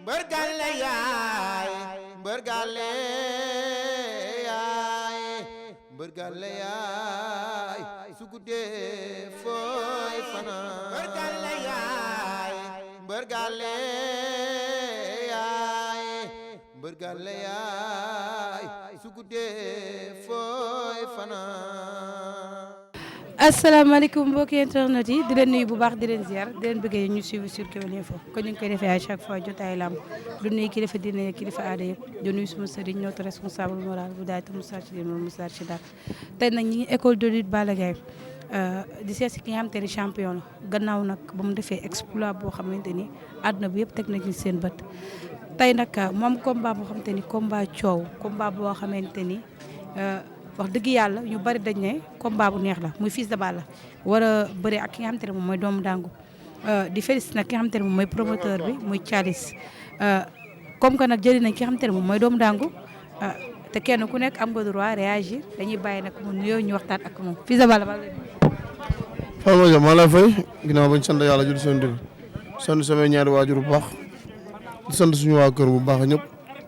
mbër gàlle yaay mbër gàlle yaay mbër gàlle yaay su guddee fooy fanaan mbër gàlle yaay mbër gàlle yaay mbër gàlle yaay su guddee fooy fanaan. asalaamaaleykum mbokki internet yi di leen nuyu bu baax di leen ziar di leen bëggee ñu suivre sur Kewel Info kon ñu ngi koy defee à chaque fois jotaay lamb du nuyu kilifa diine kilifa aada yëpp di nuyu suma sëriñ notre responsable moral bu daay te Moussa Chidine moom Moussa Chidine tey nag ñi ngi école de lutte Balla Gaye di seet si ki nga xamante ni champion la gannaaw nag ba mu defee exploit boo xamante ni àdduna bi yëpp teg nañu seen bët tey nag moom combat boo xamante ni combat coow combat boo xamante ni wax dëgg yàlla ñu bari dañ ne combat bu neex la muy Fils de Balla war a bëri ak ki nga xamante ne moom mooy doomu dangu di félicité nag ki nga xamante ne moom mooy promoteur bi muy Thialis comme que nag jëli nañ ki nga xamante ne moom mooy doomu dangu te kenn ku nekk am nga droit réagir dañuy bàyyi nag mu nuyoo ñu waxtaan ak moom Fils de Balla ba Fama maa lay fay ginnaaw bañ sant yàlla jul seen dil sant samay ñaari waajur bu baax di sant suñu waa kër bu baax ñëpp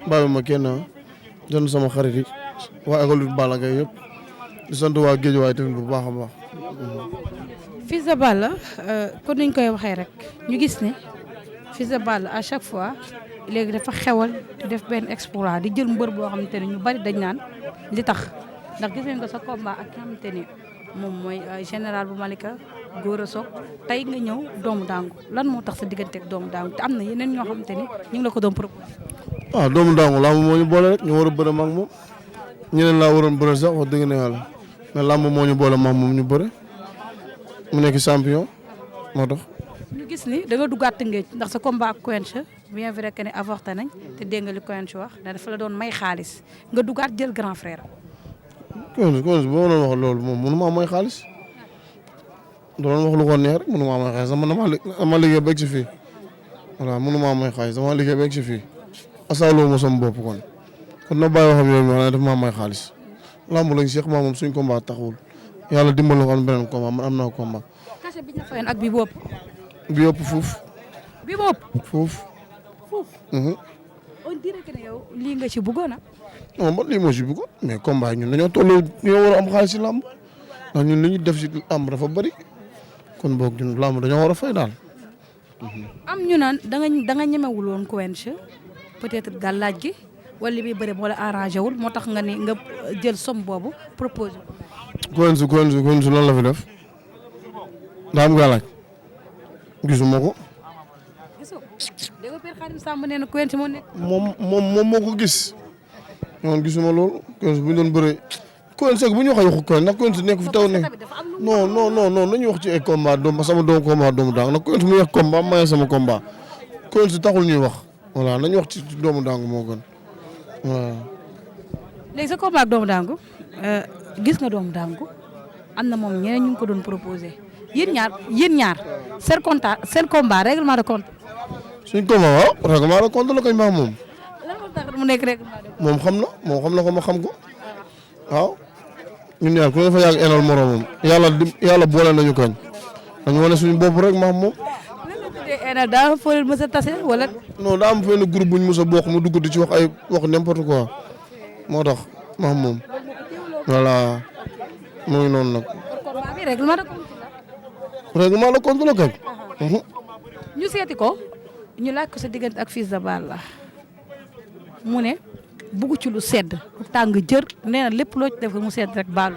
bàyyi ma kenn sant sama xarit yi waa école lutte Balla Gaye yëpp di sant waa géej waay tamit bu baax a baax. Fils de Balla kon niñ koy waxee rek ñu gis ne Fils de Balla à chaque fois léegi dafa xewal di def benn exploit di jël mbër boo xamante ne ñu bari dañ naan li tax ndax gis nañ ko sa combat ak ki nga xamante ne moom mooy général bu Malika Gora Sock tey nga ñëw doomu dangu lan moo tax sa diggante ak doomu dangu te am na yeneen ñoo xamante ni ñu ngi la ko doon proposé. waaw doomu dangu làmb moo ñu boole rek ñu war a bëre mag moom ñeneen laa waroon bëre sax wax dëgg na yàlla mais làmb moo ñu boole mag moom ñu bëre mu nekk champion moo tax. ñu gis ni da nga duggaat Tëngéej ndax sa combat ak Quench bien vrai que ne avorté nañ te dégg nga li Quench wax ne dafa la doon may xaalis nga duggaat jël grand frère. Quench boo doon wax loolu moom mënu maa may xaalis doon wax lu ko neex rek mënu maa may xaalis dama liggéey ba egg si fii voilà mënu maa may xaalis dama liggéey ba egg si fii asaaloo ma sama bopp kon na bàyyi waxam yooyu ma def maa may xaalis lamb lañ seex maa moom suñ combat taxawul yàlla dimbali ko am beneen combat man am naa combat. cachet bi ñu fayoon ak bi bu ëpp. bi ëpp fuuf. bi bu ëpp. fuuf. on dirait que ne yow lii nga ci bëggoon a. non man lii moo si bëggoon mais combat yi ñun dañoo toll ñoo war a am xaalis si lamb ndax ñun li ñu def si lamb dafa bëri kon boog ñun lamb dañoo war a fay daal. am ñu naan da nga ñemewul woon Quench peut-être gàllaaj gi. wala li muy bëri moo la arrangé wul moo tax nga ni nga jël somme boobu proposé. Quench lan la fi def daa am gàllaaj gisuma ko. gisoo dégg nga Père Khadim Samb nee na Quench moo nekk. moom moo ko gis man gisuma loolu Quench bu ñu doon bëree Quench bu ñu waxee waxu Quench ndax Quench nekk fi taw ne non nañu wax ci ay combat sama doomu combat doomu daang ndax Quench mu yeex combat maye sama combat Quench taxul ñuy wax voilà nañu wax ci doomu daang moo gën. waaw. léegi sa combat ak doomu dangu gis nga doomu dangu am na moom ñeneen ñu ngi ko doon proposé yéen ñaar seen combat règlement de compte. suñ combat waaw règlement de compte la koy maax moom. lan moo tax mu nekk règlement de compte. moom xam na ko ma xam ko waaw ñun ñaar ku ne fa yàgg enal moromam yàlla boole nañu koñ dañu wane suñu bopp rek maax moom. lan la tuddee enal daa fa leen mës a tase wala. non daa am fenn groupe bu ñu mës a bokk mu dugg di ci wax n'importe quoi moo tax maax moom voilà mu ngi noonu nag. combat bi règlement de compte la. règlement de compte la kañ. ñu seeti ko ñu laaj ko sa diggante ak Fils de Balla mu ne bugg ci lu sedd lu tàng jër nee na lépp loo ci def mu sedd rek baalu.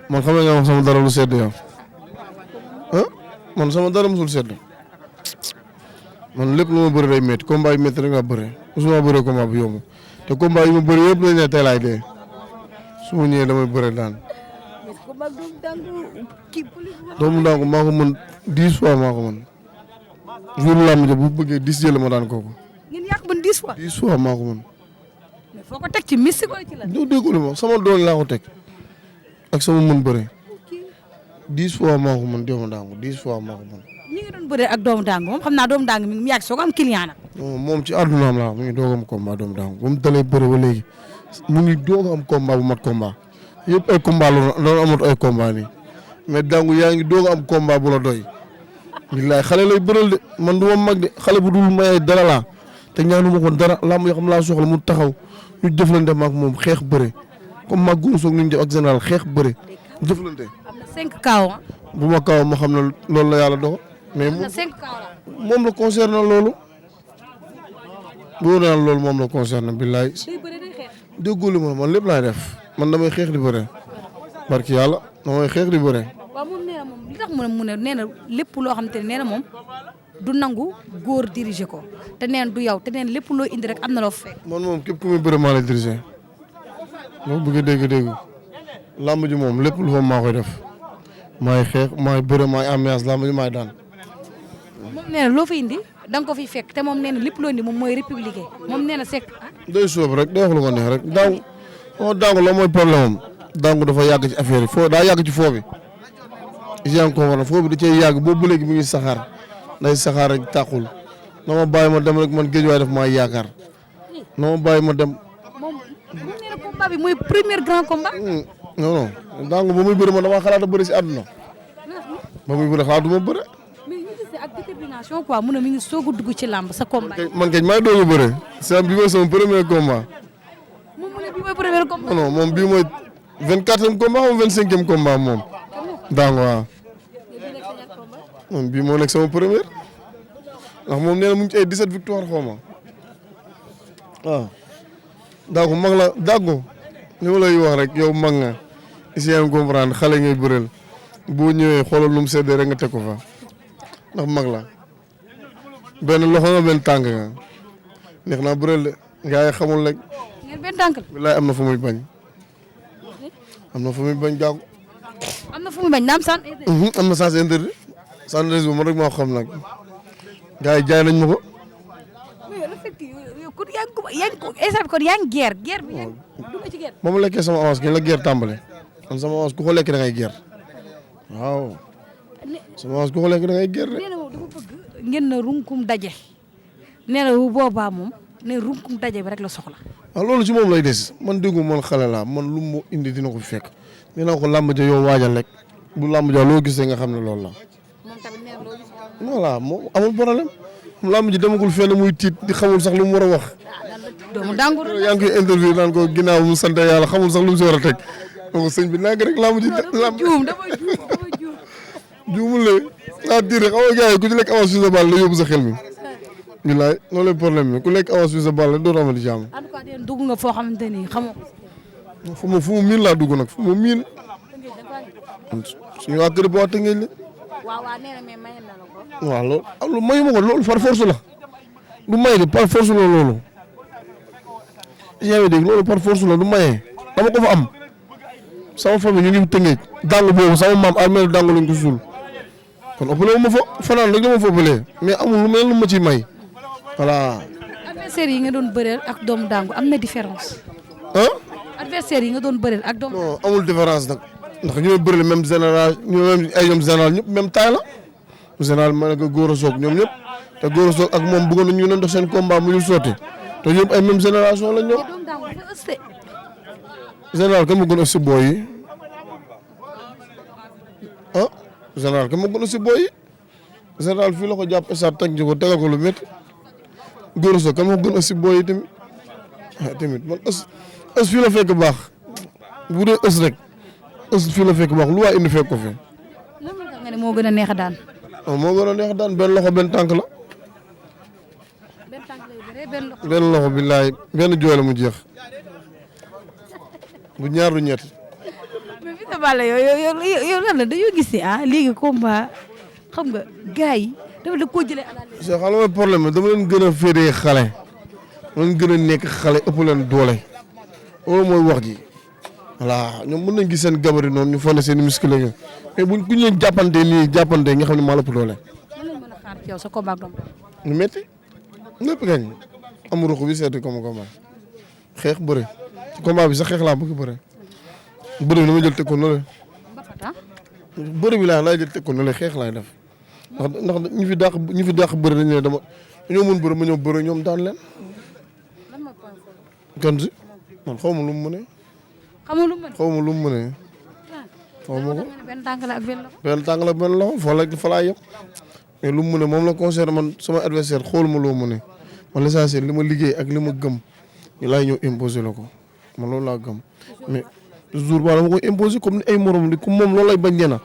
man xam nga sama dara lu sedd yow man sama dara musul sedd man lépp lu ma bëri day métti combat yi métti rek nga bëri mosuma bëree combat bu yomb te combat yi ma bëri yëpp lañ ne tey laay dee su ma ñëwee damay bëri daan. doomu daangu maa ko mën 10 fois maa ko mën jour làmb ja bu bëggee 10 jël ma daan kooku. ngeen yàq ban 10 fois. 10 fois maa ko mën. mais foo ko teg ci mystique wala ci la. ñoo déggul ma sama doole laa ko teg ak sama mën bëre 10 fois maa ko mën doomu daangu 10 fois maa ko mën. ñi ngi doon bëree ak doomu daangu moom xam naa doomu daangu mi ngi yàgg soo ko am client nag. moom ci àddunaam la mu ngi doog am combat doomu daangu ba mu dalee bëre ba léegi mu ngi doog am combat bu mat combat yëpp ay combat loolu amut ay combat nii mais daangu yaa ngi doog am combat bu la doy. billaay xale lay bëral de man du ma mag de xale bu dul may dara laa te ñaanuma ko dara lamb yoo xam laa soxla mu taxaw ñu jëflante maak moom xeex bëre comme maag Gora Sock ñu def ak général xeex bëre jëflante. am na 5 kaw. bu ma kaw ma xam ne loolu la yàlla dogal. mais am na 5 kaw la. moom la concerné loolu. boo naan loolu moom la concerné billaay. day bëre day xeex. déggoo li man lépp laay def man damay xeex di bëre. barki yàlla damay xeex di bëre. waaw moom nee na moom li tax mu ne nee na lépp loo xam te ne nee na moom du nangu góor diriger ko te neen du yow te neen lépp loo indi rek am na loo fekk. man moom képp ku muy bëre maa lay diriger. loo bëgg dégg làmb ji moom lépp lu fa maa koy def maay xeex maay bëre maay ambiance làmb ji maay daan. moom nee na loo fa indi da nga ko fiy fekk te moom nee na lépp loo indi moom mooy républicain moom nee na sekk. day sóob rek day wax lu ko neex rek daangu la mooy problème am daangu dafa yàgg ci affaire yi foo daa yàgg ci foo bi. yaa ngi ko war a foo bi da cee yàgg boobu ba léegi mi ngi saxaar day saxaar rek tàqul na ma bàyyi ma dem rek man géej waaye daf maa yaakaar na ma bàyyi ma dem. moom nee na combat bi mooy premier grand combat. non daangu ba muy bëri man damaa xalaat a bëri si àdduna ba muy bëri xalaatuma bëri. mais ñu gis ak détermination quoi mu ne mi ngi soog a dugg ci làmb sa combat. man kañ maa ngi doog a bëri bi mooy sama premier combat. moom mu ne bii mooy premier combat. non moom bii mooy 24e combat ou 25e combat moom. daangu waaw. moom bii moo nekk sama premier ndax moom nee na mu ngi ci ay 17 victoire xaw ma waaw. daagu mag la daagu li ma lay wax rek yow mag nga si yaa ngi comprendre xale ngay bëreel boo ñëwee xoolal lu mu seddee rek nga teg ko fa ndax mag la benn loxo nga benn tànk nga neex naa bëreel de gars yi xamul rek. ngeen benn tànk la. bilaay am na fu muy bañ am na fu muy bañ daagu. am na fu mu bañ naam sant. am na sens interdit sens interdit bu man rek maa ko xam nag gars yi jaay nañ ma ko. kon yaa ngi kon yaa ngi guerre bi yaa ngi dugg ci guerre. ba mu lekkee sama avance la guerre tàmbale man sama avance ku ko lekk da ngay guerre waaw sama avance ku ko lekk da ngay guerre. nee na moom dafa bëgg ngeen na runkum daje nee na bu boobaa moom ne runkum daje bi rek la soxla. waaw loolu ci moom lay des man déggu man xale laa man lu mu indi dina ko fi fekk nee naa ko làmb ja yow waajal rek bu làmb ja loo gisee nga xam ne loolu la. moom tamit nee na loo gis. voilà moom amul problème làmb ji demagul fenn muy tiit di xamul sax lu mu war a wax. doomu dàngur yaa ngi koy interview naan ko ginnaaw mu sant yàlla xamul sax lu mu si war a teg donc sëñ bi nag rek làmb ji. làmb juum dafa juum. juumul le ah diir rek xam nga gars yi ku ci lekk avance fi sa balle la yóbbu sa xel mi. bilaay loolu lay problème bi ku lekk avance fi sa balle dootu amati jàmm. en tout cas de dugg nga foo xamante ni xamoo ko. fu mu miin laa dugg nag fu mu miin. suñu waa kër bu waa Tëngéej la. waaw nee na mais maye na la ko. waaw loolu mayu ma ko loolu par force la du may de par force la loolu. yaa ngi dégg loolu par force la du maye dama ko fa am sama famille ñu ngi Tëngéej dàng boobu sama maam armée dàng lañ ko suul kon ëppale ma fa fanaan rek la ma fa ëppalee mais amul lu mel lu ma ciy may voilà. adversaire yi nga doon bëreel ak doomu dàngu am na différence. ah. adversaire yi nga doon bëreel ak doomu. non amul différence nag ndax ñu ngi bëreel même général ñoom général ñëpp même taille la général ma ne ko Gora Sock ñoom ñëpp te Gora Sock ak moom bëggoon nañu doon def seen combat mu ñu sotti te ñëpp ay même génération lañ ñoom. doomu dàngu dafa ëste. général kan ma gën a si booy yi ah général kan ma gën a si booy yi général fii la ko jàpp esaat teg ci ko tegal ko lu métti Gora Sock kan ma gën a si booy yi tamit ah tamit man ës fii la fekk baax bu dee ës rek ës fii la fekk baax lu waa indi fekk ko fi. lan moo tax nga ne moo gën a neex a daan. moo gën a neex daan benn loxo benn tànk la. benn tànk lay bëree benn loxo. benn loxo billaay benn jooy la mu jeex bu ñaar du ñett. mais Fils de Balla yow lan la dañoo gis ni léegi combat xam nga gars yi dafa la koo jëlee à la c'est xam nga problème dama leen gën a féetee xale dama leen gën a nekk xale ëpp leen doole loolu mooy wax ji voilà ñoom mën nañ gis seen gabari noonu ñu fonde seen muscle yi mais buñ ku ñu leen jàppante nii jàppante nga xam ne maa la ëpp doole. lan lañ mën a xaar ci yow sa combat ak doomu ñu métti lépp gañ am ruux bi seeti comme combat xeex bëre ci combat bi sax xeex laa bëgg bëre bëre bi dama jël teg ko noonu bëre bi laay jël teg ko noonu xeex laay def ndax ñu fi dàq bëre dañu ne dañoo mën bëre ma ñëw bëre ñoom daan leen. kan si man xaw ma lu mu mënee. xamul lu mu mën xaw ma lu mu mënee. xaw ma ko benn tànk la ak benn loxo. benn tànk la benn loxo fa laa yëpp mais lu mu mënee moom la concerné man sama adversaire xooluma loo mënee man l'essentiel li ma liggéey ak li ma gëm ñu laay ñëw imposer la ko man loolu laa gëm mais jour ba dama koy imposer comme ni ay morom li comme moom loolu lay bañ na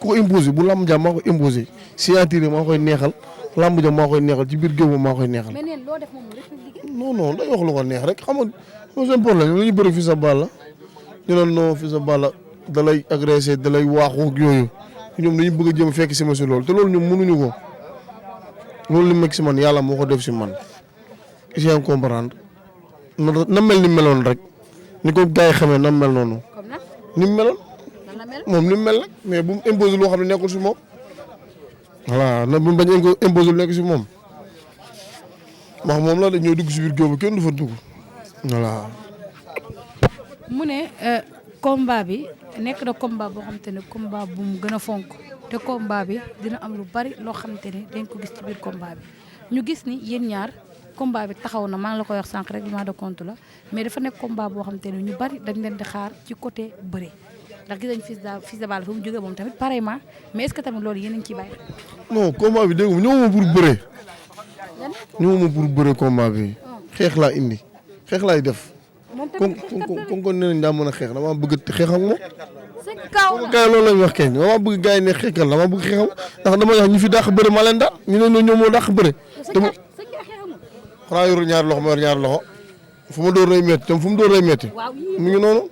ku ko imposer bu lamb jàmm maa koy imposer signature maa koy neexal lamb jàmm maa koy neexal ci biir géew maa koy neexal. mais neen loo def moom rek liggéey. non day wax lu ko neex rek xam nga seen problème ñu bëri Fils de Balla ñu ne non Fils de Balla da lay agressé da lay waaxu ak yooyu ñoom dañu bëgg a jëm fekk si ma si loolu te loolu ñoom mënuñu ko loolu li mu nekk si man yàlla moo ko def si man. essayer de comprendre na mel ni meloon rek ni ko gars yi xamee na mel noonu. comme nag ni mu meloon. nan la mel moom ni mu mel rek mais bu mu imposé loo xam ne nekkul si moom voilà na bu mu bañ a imposé lu nekk si moom wax moom la dañoo dugg si biir géew bi kenn du fa dugg voilà. mu ne combat bi nekk na combat boo xamante ne combat bu mu gën a fonk te combat bi dina am lu bari loo xamante ne dañ ko gis ci biir combat bi ñu gis ni yéen ñaar combat bi taxaw na maa ngi la koy wax sànq règlement de compte la mais dafa nekk combat boo xamante ne ñu bari dañ leen di xaar ci côté bëre ndax gis nañ Fils de Balla fa mu jógee moom tamit pareillement mais est-ce que tamit loolu yéen a ngi ciy bàyyi. non combat bi dégg nga ñëwuma pour bëre. ñëwuma pour bëre combat bi. xeex laa indi xeex laay def. kon nee nañ daa mën a xeex dama bëgg xeex ak moom. gars yi loolu lañ wax kenn dama bëgg gars yi ne xeexal dama bëgg xeexam ndax dama wax ñu fi dàq bëre maa leen daal ñu ne ñoom moo dàq bëre. xanaa yorul ñaari loxo ma yor ñaari loxo fu ma door lay métti tam fu mu door lay métti mu ngi noonu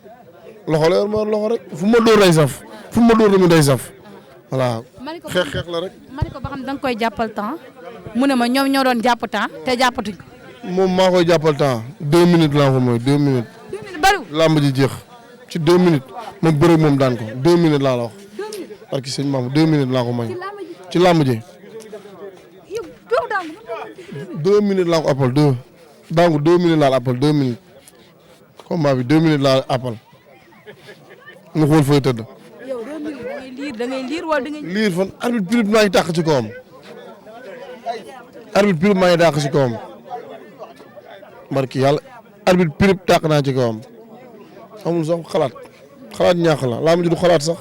loxo la yor ma yor loxo rek fu ma door lay saf fu ma door tamit day saf voilà xeex la rek. ma ne ko ba xam da nga koy jàppal temps mu ne ma ñoom ñoo doon jàpp temps te jàppatuñ ko. moom maa koy jàppal temps 2 minutes laa ko mooy 2 minutes. 2 minutes bariwul. làmb ji jeex ci 2 minutes ma bëre moom daan ko 2 minutes laa la wax. 2 minutes parce que sëñ Maam 2 minutes laa ko may. ci làmb ji. 2 minutes laa ko appal 2 daangu 2 minutes laa la appal 2 minutes combat bi 2 minutes laa la appal nga xool fooy tëdd. yow 2 minutes da ngay liir wala da ngay. liir fan arbitre prib maa ngi tàq ci kawam arbitre prib maa ngi tàq ci kawam barki yàlla arbitre prib tàq naa ci kawam amul sax xalaat ñàkk la laa ma du xalaat sax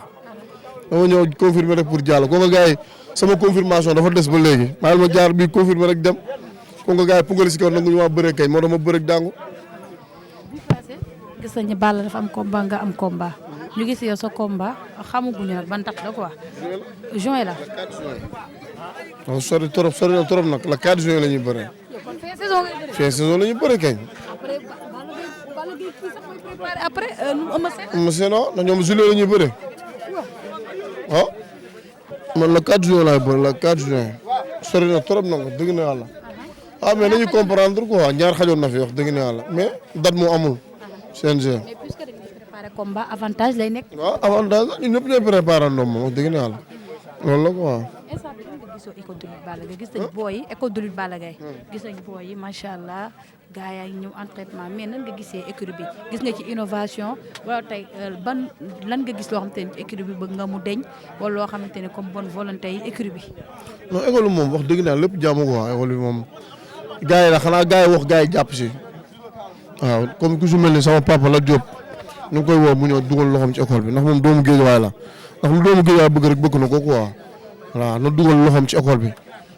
dama ñëw confirmer rek pour jàll kooku gars yi sama confirmation dafa des ba léegi maa ma jaar bi confirmer rek dem kooku gars yi pungali si kaw nangu ñu ma bëre kay moo tax ma bëre dàngu. gis nañu Balla dafa am combat nga am combat ñu gis yow sa combat xamaguñu nag ban date la quoi juin la. waaw sori na trop nag la 4 juin la ñuy bëre. kon fin saison ngay bëre. fin saison la ñuy bëre kañ. après Balla Gaye kii sax mooy préparé après Eumeu Sène ndax ñoom juillet la ñuy bëre. waaw man la 4 juin laay bëre la 4 juin sori na trop nag dëgg na yàlla. ah mais nañu comprendre quoi ñaar xajoon na fi wax dëgg na yàlla mais date moo amul. CNG. mais puisque dañuy préparé combat avantage lay nekk. waaw avantage ñun ñëpp ñooy préparé ndoom moom wax dëgg na yàlla loolu la quoi. instant bi nga gisoo école de lutte Balla Gaye gis nañ booy yi école de lutte Balla Gaye gis nañ booy yi macha allah gars yaa ngi ñëw entraînement mais nan nga gisee écurie bi gis nga ci innovation wala tey lan nga gis loo xamante ne écurie bi bëgg nga mu deñ wala loo xamante ne comme bonne volonté yi écurie bi. non école moom wax dëgg naa lépp jàmm quoi école bi moom gars yi la xanaa gars yi wax gars yi jàpp si waaw comme ku su mel ni sama papa la Diop ñu ngi koy woo mu ñëw dugal loxoom ci école bi ndax moom doomu Géejawaay la ndax lu doomu Géejawaay bëgg rek bëgg na ko quoi voilà na dugal loxoom ci école bi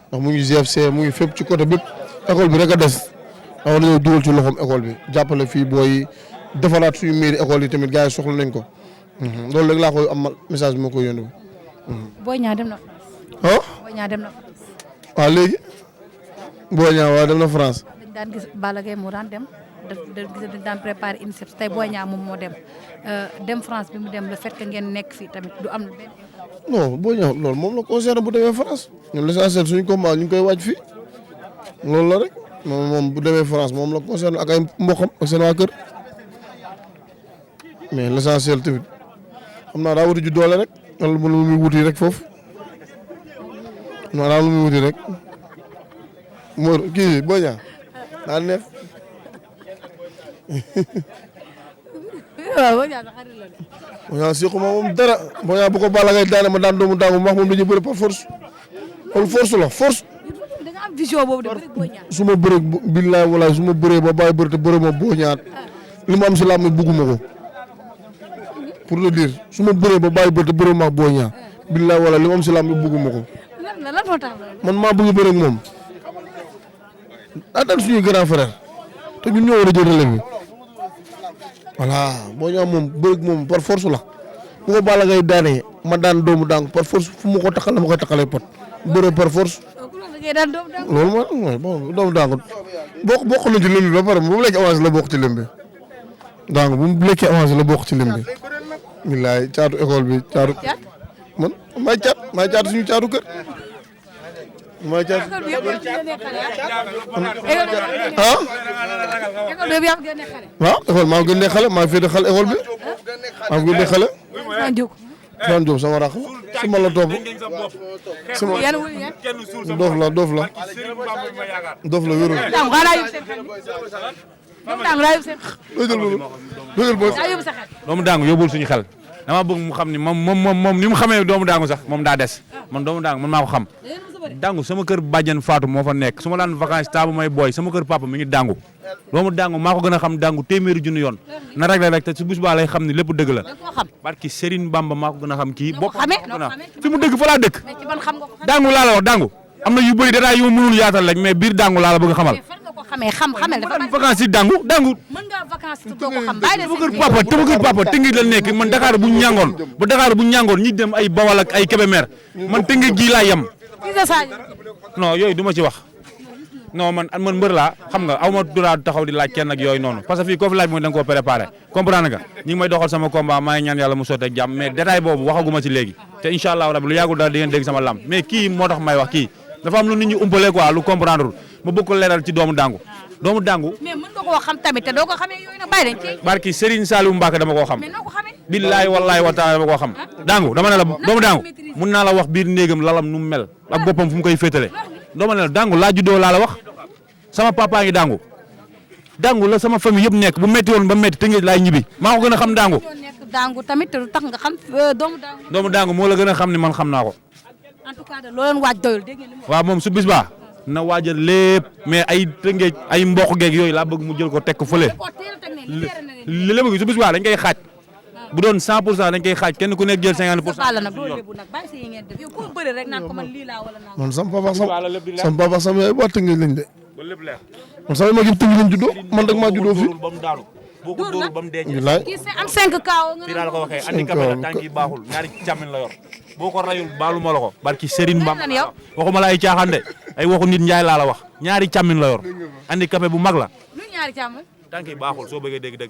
ndax mu ngi GFC mu ngi fépp ci côté bépp école bi rek a des waaw dañoo dugal ci loxoom école bi jàppale fii booy defaraat suñu mairie école yi tamit gars yi soxla nañ ko loolu rek laa koy amal message bi ma koy yónnee. Boy Niang dem na France. ah Boy Niang dem na France. waaw léegi Boy Niang waaw dem na France. dañ daan gis Balla Gaye moo daan dem dañ daan préparé INSEP tey Boy Niang moom moo dem France bi mu dem le fait que ngeen nekk fii tamit du am benn. non Boy Niang loolu moom la concerne bu demee France ñun l'essentiel suñu combat ñu ngi koy waaj fii loolu la rek moom bu demee France moom la concerne ak ay mboqam ak seen waa kër mais l'essentiel tamit xam naa daa wuti ju doole rek wala lu muy wuti rek foofu non daa lu muy wuti rek Mor kii Boy Niang daa neef. waaw Boy Niang sa xarit la de. Boy Niang sequma moom dara Boy Niang bu ko Balla Gaye daane ma daan doomu daangu ma wax moom dañuy bëri par force loolu force la force. da nga am vision boobu de bëri Boy Niang. su ma bëree billaay walaay su ma bëree ba bàyyi bëri te bëree ma Boy Niang li ma am si làmb bugguma ko pour le dire su ma bëree ba bàyyi bëri te bëree ma Boy Niang billaay walaay li ma am si làmb bugguma ko. lan moo tax man maa bëgg bëri ak moom daa daan suñuy grand frère te ñun ñoo war a jël relève bi voilà boo ñëwaat moom bëgg moom par force la bu ko Balla Gaye daanee ma daan doomu daangu par force fu ma ko taxal la ma koy taxalee pot bëre par force. loolu mooy bon doomu daangu bokk na ci lim bi ba pare bu mu lekkee avance la bokk ci lim bi daangu bu mu lekkee avance la bokk ci lim bi. bilaay caatu école bi caatu. man maay caatu suñu caatu kër. maay caatu. ah. waaw école maa ngi gën a xale maa ngi féete xale école bi maa ngi gën a xale. Ousmane Diop sama rakk si ma la topp sama doof la wérul. doomu daangu yóbbul suñu xel dama bëgg mu xam ni moom ni mu xamee doomu daangu sax moom daa des man doomu daangu man maa ko xam daangu sama kër bàjjen Fatou moo fa nekk su ma daan vacances taabu may booy sama kër papa mi ngi daangu doomu daangu maa ko gën a xam daangu téeméeri junni yoon na rek rek te su bés baa lay xam ni lépp dëgg la barki Serigne Bamba maa ko gën a xam kii bopp fi mu dëgg fa laa dëkk daangu laa la wax daangu am na yu bëri détails yu ma mënul yaatal rek mais biir daangu laa la bëgg a xamal xamel dafa vacances yi dangu mën nga vacances doo ko xam bàyyi sama kër papa Tëngéej la nekk man Dakar bu ñàngoon ñi dem ay Bawal ak ay Kébémer man Tëngéej gi laa yem non yooyu du ma ci wax non man mbër laa xam nga aw ma droit taxaw di laaj kenn ak yooyu noonu parce que fii koo fi laaj mooy da nga koo préparé comprendre nga ñi ngi may doxal sama combat maa ngi ñaan yàlla mu sottee ak jàmm mais détail boobu waxaguma ci léegi te incha allah rabbi lu yàggul daal di ngeen dégg sama lam mais kii moo tax may wax kii dafa am lu nit ñi umpale quoi lu comprendre ma bëgg ko leeral ci doomu dangu mais mën nga koo xam tamit te doo ko xamee yooyu nag bàyyi dañ ci barki Serigne Saliou Mbacke dama koo xam mais noo ko xamee billahi wallahi wa taala dama koo xam dangu dama ne la doomu dangu mun naa la wax biir néegam lalam nu mu mel ak boppam fu mu koy féetale dama ne la dangu laa juddoo laa la wax sama papa ngi dangu la sama famille yëpp nekk bu metti woon ba metti Tëngéej laay ñibbi maa ko gën a xam dangu tamit te du tax nga xam doomu dangu moo la gën a xam ni man xam naa ko en tout cas de loo leen waaj doyul dégg ngeen waaw moom su bis baa na waajal lépp mais ay Tëngéej ay mboq geeg yooyu laa bëgg mu jël ko teg ko fële li la bëgg su bis baa dañ koy xaaj bu doon 100% dañ koy xaaj kenn ku nekk jël 50%. man sama papa sama yaay waa Tëngéej lañ de man sama mag yëpp Tëngéej lañ juddoo man rek maa juddoo fii. boo ko dóorul ba mu dee ci am 5 kaw fii daal ko waxee handicapé la tànk yi baaxul ñaari càmmiñ la yor boo ko rayul baalu ma la ko barki Serigne Bamba waxuma la ay caaxaan de ay waxu nit Njaay laa la wax ñaari càmmiñ la yor handicapé bu mag la ñaari càmmiñ tànk yi baaxul soo bëggee dégg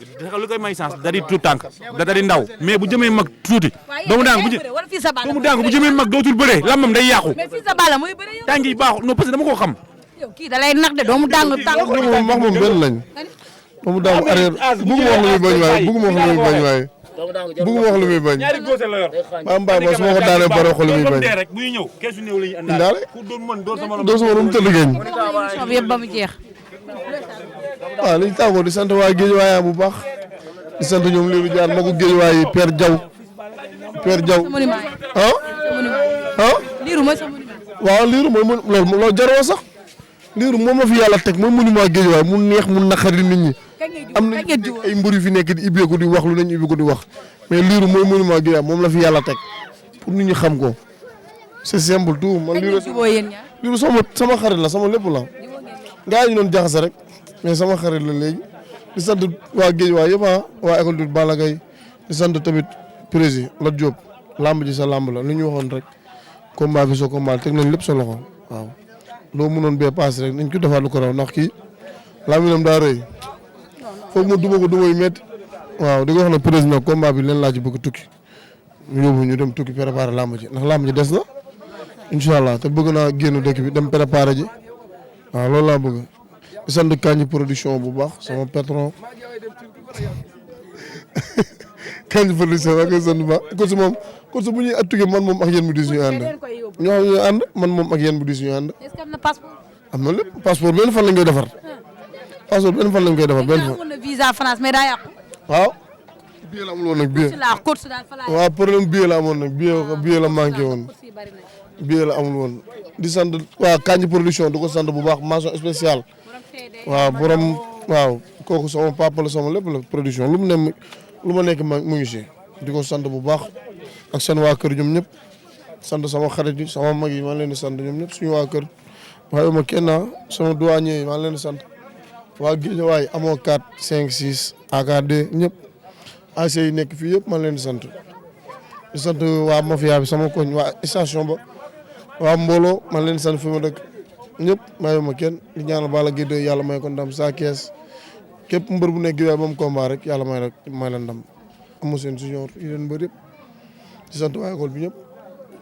lu koy may sens da di tuut tànk da di ndaw mais bu jëmee mag tuuti doomu daangu bu jëmee mag dootul bëree lamam day yàqu tànk yi baaxul non parce que dama koo xam kii da lay nax de doomu daangu tànk moom benn lañ doomu daangu arrière bëgguma wax lu muy bañ waaye bëgguma wax lu muy bañ waaye bëgguma wax lu muy bañ maa mbaay ba su ma ko daanee bare wax lu muy bañ indaale doo sama doom tëdd geeñ yëpp ba mu jeex waaw liñ tàggoo di sant waa géej waaye bu baax di sant ñoom liiru jaar magu géej waaye Père Diaw liiru mooy sa monument waaw liiru mooy loolu jaroo sax liiru moom la fi yàlla teg mooy monument géej waaye mu neex mu naqari nit ñi am na ay mbër yu fi nekk di ibbeeku di wax lu nañ ibbeeku di wax mais liiru mooy monument géej waaye moom la fi yàlla teg pour nit ñi xam ko c'est simple tout man liiru sama xarit la sama lépp la gaa yi ñu doon jaxase rek mais sama xarit la léegi di sant waa géej waa yëpp waa école de Balla Gaye di sant tamit président Lat Diop lamb ji sa lamb la li ñu waxoon rek combat bi sa combat teg nañ lépp sa loxo waaw loo mënoon bee paase rek nañ ko defaat lu ko raw ndax kii laminam daa rëy foog ma duma ko duma yu métti waaw di ko wax ne président combat bi leen laa ci bëgg tukki ñu yóbbu ñu dem tukki préparer lamb ji ndax lamb ji des na incha allah te bëgg naa génn dëkk bi dem préparer ji waaw loolu laa bëgg di sant Kanji production bu baax sama patron Kanji production ak sant bu baax course moom course bu ñuy attuge man moom ak yéen bu dis ñu ànd ñoo xam ñu ànd man moom ak yéen bu dis ñu ànd am na lépp passeport benn fan lañ koy defar passeport benn fan lañ koy defar benn fan visa France mais daa yàqu waaw billet la amul woon nag billet waaw problème billet la amoon nag billet la manqué woon billet la amul woon di sant waa Kanji production di ko sant bu baax mention spéciale waaw borom waaw kooku sama papa la sama lépp la production lu mu ne lu ma nekk mu ngi si di ko sant bu baax ak seen waa kër ñoom ñëpp sant sama xarit yi sama mag yi maa leen di sant ñoom ñëpp suñu waa kër waaye ma kenn sama douanier yi maa ngi leen di sant waa Guédiawaye amoo 4 5 6 AK2 ñëpp AC yi nekk fii yëpp maa ngi leen di sant waa mafia bi sama koñ waa station ba waa mbooloo maa ngi leen di sant fi ma dëkk ñëpp maa ma kenn di ñaanal Balla Gaye 2 yàlla may ko ndam saa kees képp mbër bu nekk Guédiawaye ba mu combat rek yàlla may la ndam amu seen junior yi leen mbër yëpp di sant waa école bi ñëpp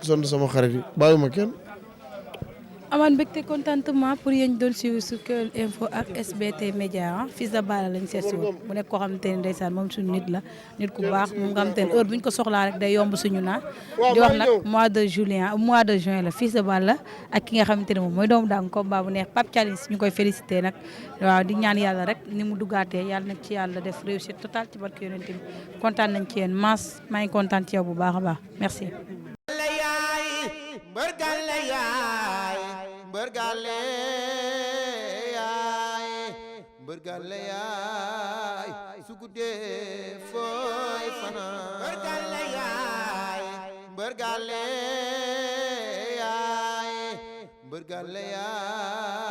di sant sama xarit yi bàyyi ma kenn. amaan mbégte contentement pour yéen doon suivre sur Kewel Info ak SBT Média Fils de Balla lañ seet si woon mu nekk koo xamante ne ndeysaan moom suñu nit la nit ku baax moom nga xamante ne heure bu ñu ko soxlaa rek day yomb suñu naa di wax nag mois de juin la Fils de Balla ak ki nga xamante ne moom mooy doomu daangu combat bu neex Pape Thialis ñu koy félicité nag waaw di ñaan yàlla rek ni mu duggaatee yàlla nag ci yàlla def réussite totale ci barke yonent bi kontaan nañ ci yéen Mass maa ngi kontaan ci yow bu baax a baax merci mbër gàlle yaay mbër gàlle yaay mbër gàlle yaay su guddee fooy fanaan mbër gàlle yaay mbër gàlle yaay mbër gàlle yaay